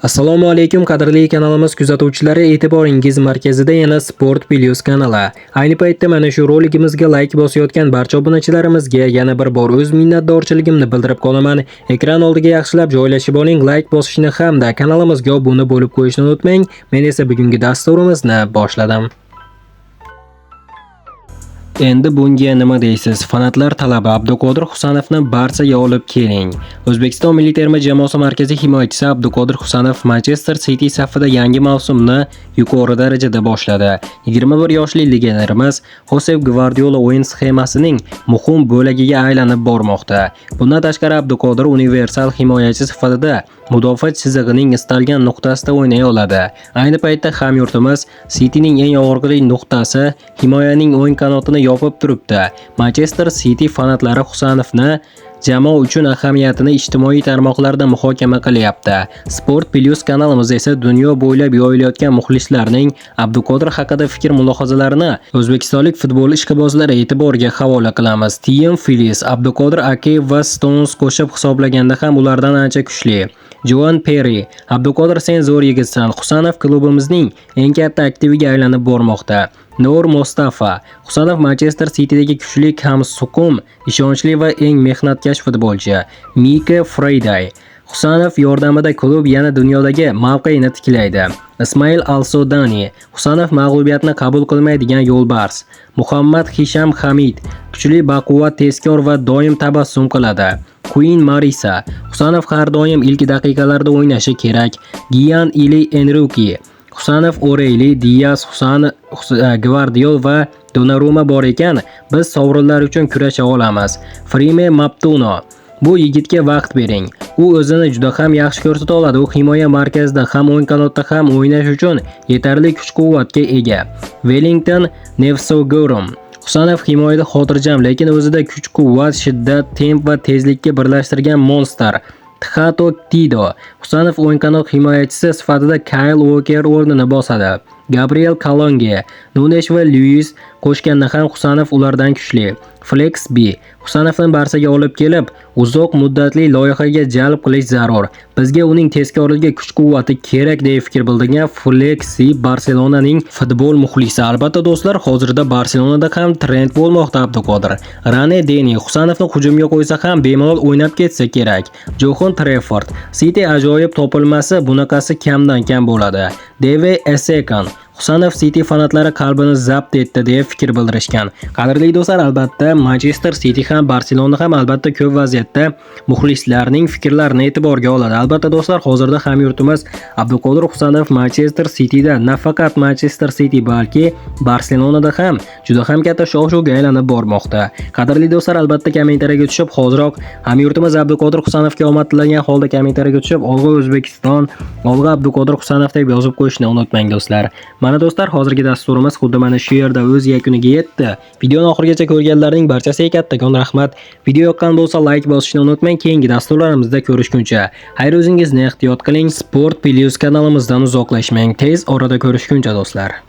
Assalomu alaykum, qadrli kanalimiz kuzatuvchilari, e'tiboringiz markazida yana Sport Plus kanali. Ayni paytda mana shu roligimizga like bosayotgan barcha obunachilarimizga yana bir bor o'z minnatdorchiligimni bildirib qolaman. Ekran oldiga yaxshilab joylashib oling, like bosishni hamda kanalimizga obuna bo'lib qo'yishni unutmang. Men esa bugungi dasturimizni boshladim. Endi bunga nima deysiz? Fanatlar talabi: Abduqodir Husanovni Barsaga olib keling. O'zbekiston milliy terma jamoasi markaziy himoyachisi Abduqodir Husanov Manchester City safida yangi mavsumni yuqori darajada boshladi. 21 yoshli legionerimiz Xosep Gvardiola o'yin sxemasining muhim bo'lagiga aylanib bormoqda. Bundan tashqari, Abduqodir universal himoyachi sifatida mudofaa chizig'ining istalgan nuqtasida o'ynay oladi. Ayni paytda hamyurtimiz Cityning eng og'riqli nuqtasi himoyaning o'ng qanotini yopib turibdi. Manchester City fanatlari Husanovni jamoa uchun ahamiyatini ijtimoiy tarmoqlarda muhokama qilyapti. Sport Plus kanalimiz esa dunyo bo'ylab yoyilayotgan muxlislarning Abduqodir haqida fikr mulohazalarini o'zbekistonlik futbol ishqibozlari e'tiboriga havola qilamiz. Tiem Filis: Abduqodir Ake va Stones qo'shib hisoblaganda ham ulardan ancha kuchli. Joan Perri: Abduqodir, sen zo'r yigitsan. Husanov klubimizning eng katta aktiviga aylanib bormoqda. Nur Mustafa: Husanov Manchester Citydagi kuchli, kamsuqum, ishonchli va eng mehnatkash futbolchi. Mika Freyday: Husanov yordamida klub yana dunyodagi mavqeini tiklaydi. Ismail Al-Sudani: Husanov mag'lubiyatni qabul qilmaydigan yo'lbars. Muhammad Hisham Hamid: Kuchli, baquvvat, tezkor va doim tabassum qiladi. Queen Marisa: Husanov har doim ilk daqiqalarda o'ynashi kerak. Gian Ili Enruki: Husanov, O'Reyli, Dias, Husan, Gvardiol va Donnarumma bor ekan, biz sovrinlar uchun kurasha olamiz. Frime Maptuno: Bu yigitga vaqt bering. U o'zini juda ham yaxshi ko'rsata oladi. U himoya markazida ham, o'ng qanotda ham o'ynash uchun yetarli kuch-quvvatga ega. Wellington Nevsogorum: Husanov himoyada xotirjam, lekin o'zida kuch-quvvat, shiddat, temp va tezlikka birlashtirgan monster. Txato Tido: Husanov o'ng qanot himoyachisi sifatida Kyle Walker o'rnini bosadi. Gabriel Kalonge: Nunesh va Luis qo'shganda ham Husanov ulardan kuchli. Flex B: Husanovni Barsaga olib kelib, uzoq muddatli loyihaga jalb qilish zarur. Bizga uning tezkorligi, kuch-quvvati kerak, deya fikr bildirgan Flexi, Barselonaning futbol muxlisi. Albatta, do'stlar, hozirda Barselonada ham trend bo'lmoqda Abduqodir. Rane Deni: Husanovni hujumga qo'ysa ham bemalol o'ynab ketsa kerak. Johan Trefford: City ajoyib topilmasi, bunaqasi kamdan kam bo'ladi. Deve Esekan: Husanov City fanatlari qalbini zabt etdi, deya fikr bildirishgan. Qadrli do'stlar, albatta, Manchester City ham, Barselona ham albatta ko'p vaziyatda muxlislarning fikrlarini e'tiborga oladi. Albatta, do'stlar, hozirda hamyurtimiz Abduqodir Husanov Manchester Cityda, nafaqat Manchester City, balki Barselonada ham juda ham katta shov-shuvga aylanib bormoqda. Qadrli do'stlar, albatta, kommentariyaga tushib, hoziroq hamyurtimiz Abduqodir Husanovga omad tilagan holda kommentariyaga tushib, "Olg'a O'zbekiston, olg'a Abduqodir Husanov" deb yozib qo'yishni unutmang, do'stlar. Mana, do'stlar, hozirgi dasturimiz xuddi mana shu yerda o'z yakuniga yetdi. Videoni oxirigacha ko'rganlarning barchasiga kattakon rahmat. Video yoqqan bo'lsa, like bosishni unutmang. Keyingi dasturlarimizda ko'rishguncha, xayr, o'zingizni ehtiyot qiling. Sport Plus kanalimizdan uzoqlashmang. Tez orada ko'rishguncha, do'stlar.